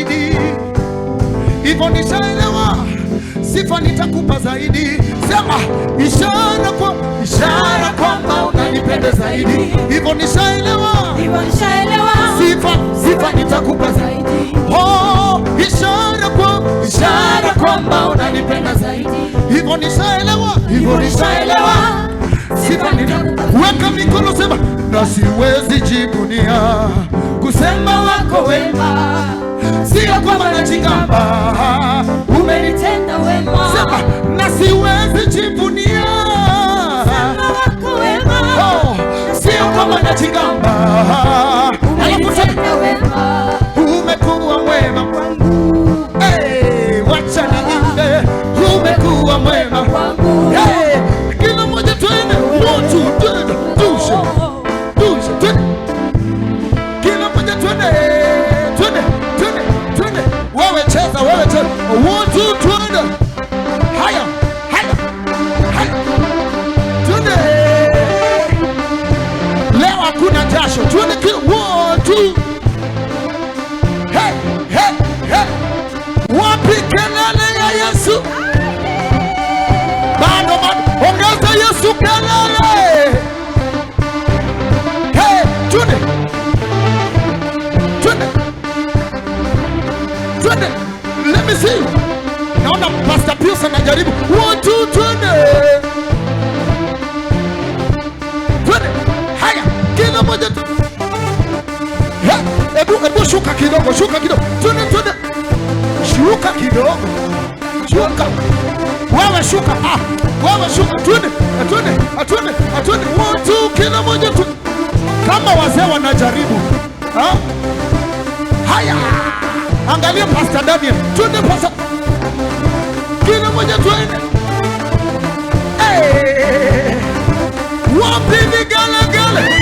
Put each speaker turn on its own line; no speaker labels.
zaidi. Hivyo nishaelewa, sifa nitakupa zaidi. Sema ishara kwamba unanipenda zaidi. Hivyo nishaelewa,
Hivyo nishaelewa,
sifa nitakupa zaidi. Oh, ishara kwamba unanipenda zaidi. Hivyo nishaelewa, hivyo nishaelewa, sifa nitakupa. Weka mikono, sema na siwezi jivunia kusema wako wema, sio kwamba najigamba,
umenitenda wema.
Sema na siwezi jivunia
Sema wako wema.
Oh, sio kwamba najigamba, alafu sema
Umenitenda wema.
umekuwa mwema kwangu. Hey, wacha niimbe, umekuwa mwema
Kwangu.
Hey, kila mmoja twende, one two twende, tushe tushe twende, kila mmoja twende, twende twende twende. Wewe cheza, wewe cheza, one two twende. Haya haya haya, twende. Leo hakuna jasho, twende kila one two. Hey, hey, hey. Wapi kelele ya Yesu? Bado bado, ongeza Yesu kelele. Hey, twende twende twende, let me see. Naona Pastor Pius anajaribu. One two twende twende. Haya, kila mmoja tu. Hey, ebu ebu shuka kidogo, shuka kidogo. Twende twende, shuka kidogo, shuka. Wewe shuka, ah, wewe shuka, twende, twende, twende, twende. One two, kila mmoja tu. Kama wazee wanajaribu. Ha? Haya, angalia Pastor Daniel, twende Pastor. Kila mmoja twende. Hey! Wapi vigelegele?